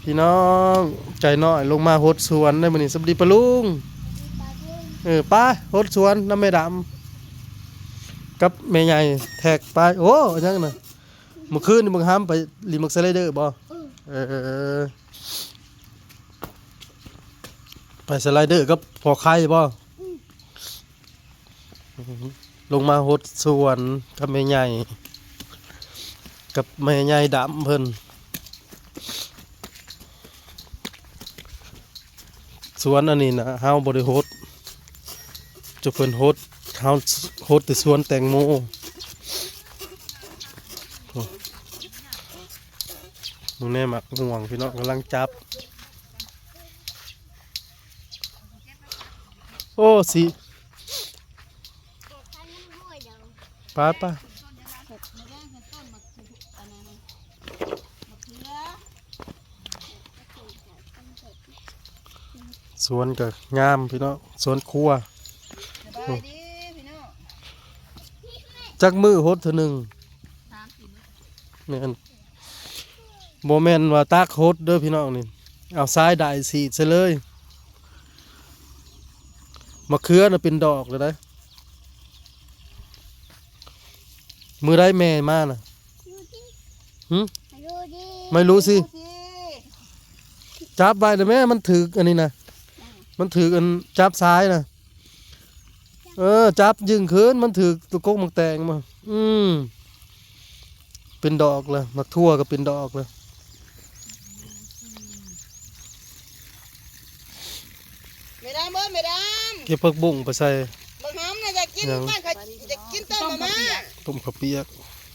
ພີ່ນ້ອງ ໃຈນ້ອຍລົງມາຫົດສວນໃນມື້ນີ້. ສະບາຍດີປ້າລຸງ. ເອີ ໄປຫົດສວນນຳແມ່ດຳກັບແມ່ໃຫຍ່ແທັກໄປ. ໂອ້ ຫຍັງນະ? ມື້ຄືນນີ້ບັກຫຳໄປຫຼິ້ນບັກສະໄລເດີບໍ່? ເອີ ເອີ ໄປສະໄລເດີກັບພໍ່ໄຂ່ບໍ່? ອືມ ລົງມາຫົດສວນກັບແມ່ໃຫຍ່ ກັບແມ່ໃຫຍ່ດຳເພິ່ນ. ສວນອັນນີ້ນະ ເຮົາບໍ່ໄດ້ຫົດ ເຈົ້າເພິ່ນຫົດ ເຮົາຫົດແຕ່ສວນແຕງໂມ. ໂອ້ ເບິ່ງແນ່ ໝາກມ່ວງ ພີ່ນ້ອງກຳລັງຈັບ. ໂອ້ ຊິ ໄປ ໄປ ສວນກໍງາມ ພີ່ນ້ອງ ສວນຄົວ. ສະບາຍດີພີ່ນ້ອງ. ຈັກມື້ຫົດເທື່ອໜຶ່ງ? ສາມສີ່ມື້. ແມ່ນ. ບໍ່ແມ່ນວ່າຕັກຫົດເດີພີ່ນ້ອງນີ້ ເອົາຊາຍໄດສີດໃສ່ເລີຍ. ມະເຂືອນະເປັນດອກແລ້ວໃດ໋. ມື້ໃດແມ່ມານະ? ຫຶ? ໄມຮູ້ຊິ ຈັບໄວ້ນະແມ່ ມັນຖືກອັນນີ້ນະ ມັນຖືກອັນຈັບຊາຍນະ. ເອີ ຈັບຍຶງຂຶ້ນ ມັນຖືກຕົວກົກໝາກແຕງມາ. ອືມ ເປັນດອກແລ້ວ ໝາກຖົ່ວກໍເປັນດອກແລ້ວ. ແມ່ດຳເອີຍ ແມ່ດຳ ເກັບຜັກບຸ້ງໄປໃສ່. ບັກຫຳນະຢາກກິນ ຫຍັງ? ບ້ານເຂົາຢາກກິນຕົ້ມມາມ່າ ຕົ້ມເຂົ້າປຽກ.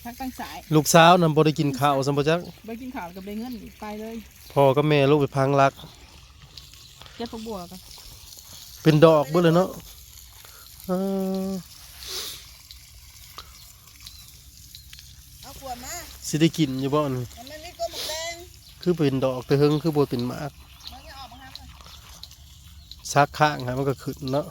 ພັກທາງຊ້າຍ ລູກສາວນະບໍ່ໄດ້ກິນເຂົ້າຊ້ຳບໍ່ຈັກ ບໍ່ໄດ້ກິນເຂົ້າກໍໄດ້ເງິນໄປເລີຍ. ພໍ່ກັບແມ່ລົງໄປພັງຫຼັກ ເກັບຜັກບົວກໍເປັນດອກເບິດເລີຍເນາະ. ເອີ ເອົາຂວດມາ ຊິໄດ້ກິນຢູ່ບໍ່ນີ້? ມັນມີກົກໝາກແຕງ ຄືເປັນດອກແຕ່ເຫິງ ຄືບໍ່ເປັນໝາກ? ມັນຍັງອອກມາຫາມັນ ສັກຂ້າງໃຫ້ມັນກໍຂຶ້ນເນາະ.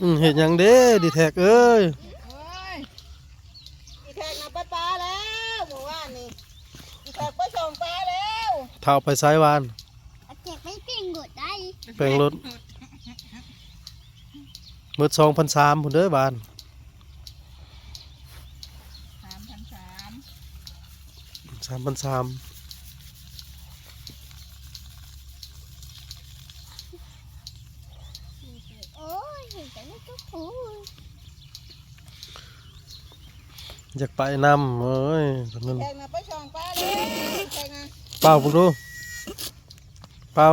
ອືມ ເຮັດຫຍັງເດ້ ດີແທັກເອີຍ? ໂອ້ຍ ອີແທັກນະໄປປາແລ້ວ ມື້ວານນີ້ ອີແທັກໄປສ່ອງປາແລ້ວ. ເຖົ້າໄປໃສວານ? ເອົາແຈກໄປແປງລົດໄດ້ ແປງລົດ ໝົດສອງພັນສາມພຸ້ນເດີວານ. ສາມພັນສາມ ສາມພັນສາມ. ໂອ້ຍ ເຫັນແຕ່ໃນກະປູ ຢາກໄປນຳເອີຍ. ແຂກນະໄປສ່ອງປາເດ້ ແຂກນະ ເປົ່າເບິ່ງດູ ເປົ່າ.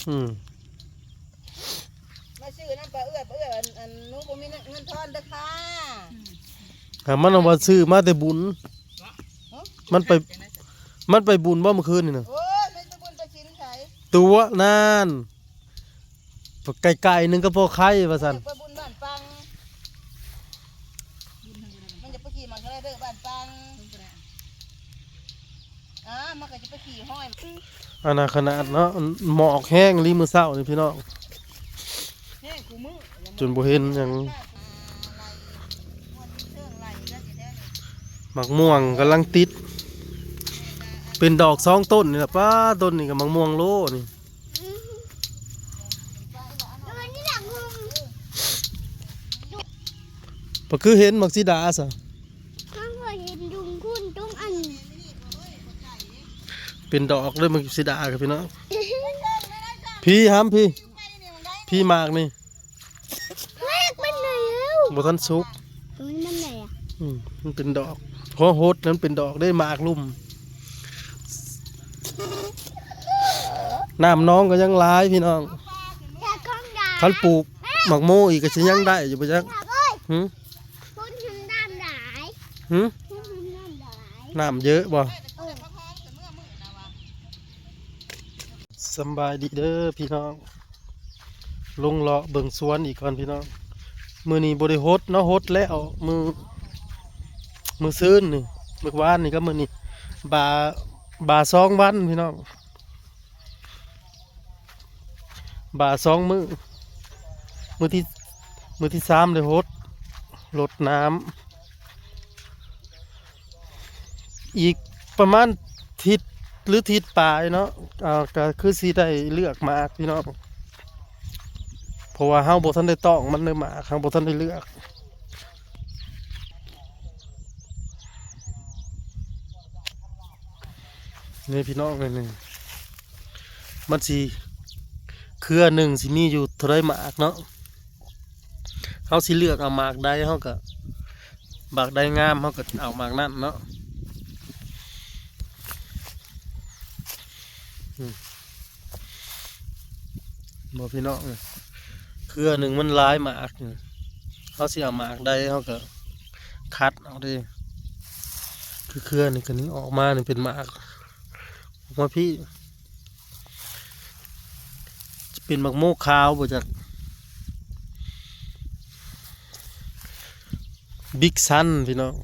ອືມ ມາຊື້ນຳປ້າເອື້ອຍ ປ້າເອື້ອຍ ອັນ ອັນ ໜູບໍ່ມີເງິນທອນເດີຄ່າ. ຫາມັນວ່າຊື້ມາແຕ່ບຸນ ຮະ? ມັນໄປ ມັນໄປບຸນບໍ່ມື້ຄືນນີ້ນະ? ໂອ້ຍ ມັນໄປບຸນໄປສິນໃສ? ຕົວະ ນັ້ນ ໄກໆ ໜຶ່ງກໍພໍໄຄວ່າຊັ້ນ. ໄປບຸນບ້ານປັງ ມັນຈະໄປຂີ່ມາເທື່ອໃດເດີ ບ້ານປັງ. ອ້າ ມັນກໍຈະໄປຂີ່ຫ້ອຍ ອັນນະຂະໜາດເນາະ ໝອກແຮງອີ່ຫຼີມື້ເຊົ້ານີ້ພີ່ນ້ອງ ແຮງຄູ່ມື້ ຈົນບໍ່ເຫັນຫຍັງ. ໝາກມ່ວງກຳລັງຕິດ ເປັນດອກສອງຕົ້ນນີ້ລະ ປ້າ ຕົ້ນນີ້ກໍໝາກມ່ວງໂລນີ້. ບໍ່ຄືເຫັນໝາກສີດາຊະ? ເຮົາກໍເຫັນລຸງຄຸນຕົງອັນ ເປັນດອກເລີຍໝາກສີດາ ພີ່ນ້ອງ. ພີ້ຫຳພີ້ ພີ້ໝາກນີ້ ແຮກມັນແລ້ວ ບໍ່ທັນສຸກ. ໂອ້ຍ ມັນແຫຼະ ອືມ ມັນເປັນດອກ ພໍຫົດແລ້ວມັນເປັນດອກເດ້ ໝາກລຸ່ມ. ນ້ຳໜອງກໍຍັງຫຼາຍພີ່ນ້ອງ ຄັນປູກໝາກໂມອີກກໍຊິຍັງໄດ້ຢູ່ບໍ່ຈັກ. ຫື? ຫື? ນ້ຳເຍາະບໍ່? ເອີ ສຳບາຍດີເດີພີ່ນ້ອງ ລົງເລາະເບິ່ງສວນອີກກ່ອນພີ່ນ້ອງ. ມື້ນີ້ບໍ່ໄດ້ຫົດເນາະ ຫົດແລ້ວ ມື້ ມື້ຊືນນີ້ ມື້ວານນີ້ກັບມື້ນີ້ ບາ ບາສອງວັນພີ່ນ້ອງ ບາສອງມື້ ມື້ທີ ມື້ທີສາມໄດ້ຫົດ ຫົດນ້ຳ. ອີກປະມານທິດ ຫຼື ທິດປາຍເນາະ ອ່າ ກໍຄືຊິໄດ້ເລືອກໝາກພີ່ນ້ອງ ເພາະວ່າເຮົາບໍ່ທັນໄດ້ຕ້ອງມັນເດີ ໝາກເຮົາບໍ່ທັນໄດ້ເລືອກ. ນີ້ພີ່ນ້ອງ ນີ້ ນີ້ ມັນຊິ ເຄືອໜຶ່ງຊິມີຢູ່ເທົ່າໃດໝາກເນາະ. ເຮົາຊິເລືອກເອົາໝາກໃດ ເຮົາກໍ ໝາກໃດງາມ ເຮົາກໍເອົາໝາກນັ້ນເນາະ. ອືມ ບໍ່ພີ່ນ້ອງ ເຄືອໜຶ່ງມັນຫຼາຍໝາກ ເຮົາຊິເອົາໝາກໃດ ເຮົາກໍຄັດເອົາເດ້. ຄືເຄືອນີ້ກໍນີ້ ອອກມານີ້ເປັນໝາກ ອອກມາພີ້ ຈະເປັນໝາກໂມຂາວບໍ່ຈັກ. ບິກຊັນພີ່ນ້ອງ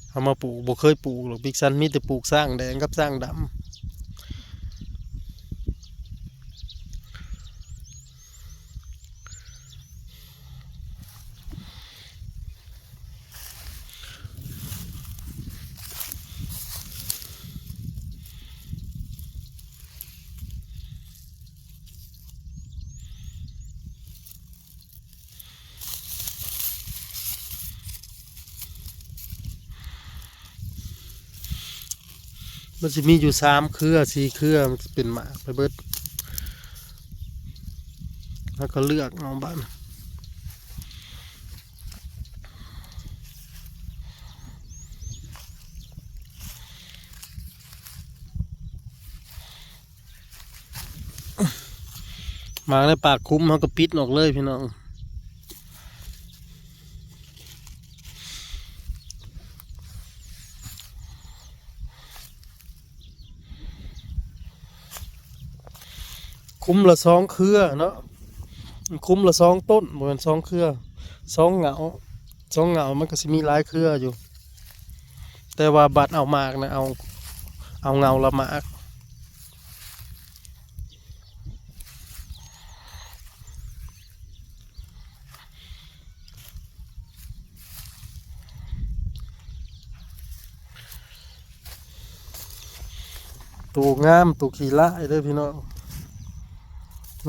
ເອົາມາປູກ ບໍ່ເຄີຍປູກດອກບິກຊັນ ມີແຕ່ປູກຊ້າງແດງກັບຊ້າງດຳ. ມັນຊິມີຢູ່ສາມເຄືອ ສີ່ເຄືອ ມັນຊິເປັນໝາກໄປເບິດ ແລ້ວກໍເລືອກເອົາບາດ. ໝາກໃນປາກຂຸມເຮົາກໍປິດອອກເລີຍພີ່ນ້ອງ. ຂຸມລະສອງເຄືອເນາະ ຂຸມລະສອງຕົ້ນ ບໍ່ແມ່ນສອງເຄືອ ສອງເຫງົ້າ ສອງເຫງົ້າ ມັນກໍຊິມີຫຼາຍເຄືອຢູ່ ແຕ່ວ່າບັດເອົາໝາກນະ ເອົາ ເອົາເຫງົ້າລະໝາກ. ໂຕງາມ ໂຕຂີ້ຮ້າຍເດີພີ່ນ້ອງ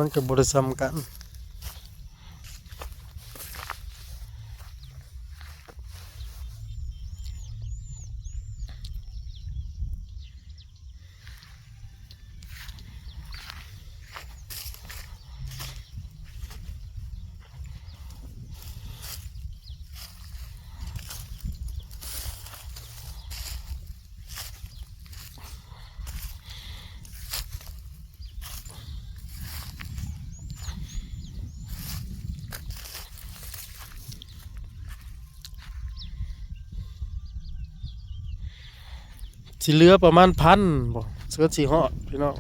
ມັນກໍບໍ່ໄດ້ສ່ຳກັນ. ຊິເຫຼືອປະມານພັນບໍ່ ເກີນຊິຮອດພີ່ນ້ອງ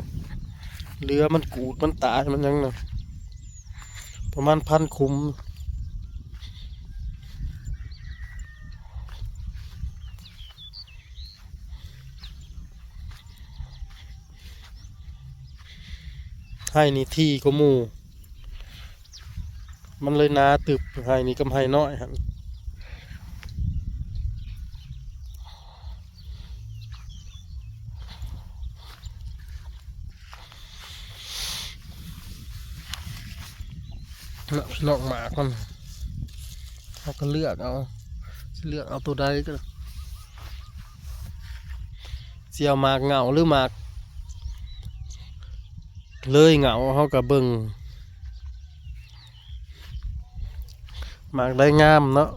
ເຫຼືອມັນກູດ ມັນຕາຍ ມັນຫຍັງນະ ປະມານພັນຂຸມ. ໄຮ່ນີ້ຖີ່ກວ່າໝູ່ ມັນເລີຍໜາຕຶບ ໄຮ່ນີ້ກັບໄຮ່ນ້ອຍຫັ້ນ. ເນາະ ພີ່ນ້ອງ ໝາກມັນ ເຮົາກໍເລືອກເອົາ ຊິເລືອກເອົາໂຕໃດກໍ ຊິເອົາໝາກເຫງົ້າ ຫຼື ໝາກເລີຍເຫງົ້າ ເຮົາກໍເບິ່ງ ໝາກໃດງາມເນາະ.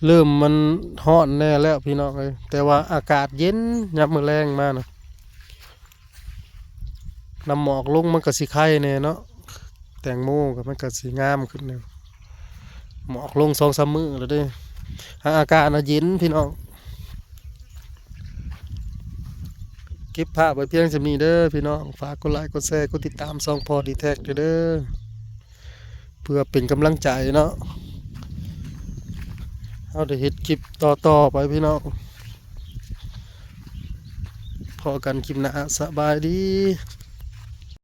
ເລີ່ມມັນຮ້ອນແດ່ແລ້ວພີ່ນ້ອງເອີຍ ແຕ່ວ່າອາກາດເຢັນຍາມມື້ແລງມານະ ນຳໝອກລົງມັນກໍຊິໄຄແດ່ເນາະ ແຕງໂມກໍມັນກໍຊິງາມຂຶ້ນແດ່ ໝອກລົງສອງສາມມື້ແລ້ວເດ້. หาอากาศน่ะเย็นพี่น้อง เก็บภาพไว้เพียงส่ำนี้เด้อพี่น้อง ฝากกดไลค์กดแชร์กดติดตามช่องพ่อดีแท็กเด้อ เพื่อเป็นกำลังใจเนาะ เฮาได้เฮ็ดคลิปต่อๆไปพี่น้อง พ้อกันคลิปหน้า สบายดี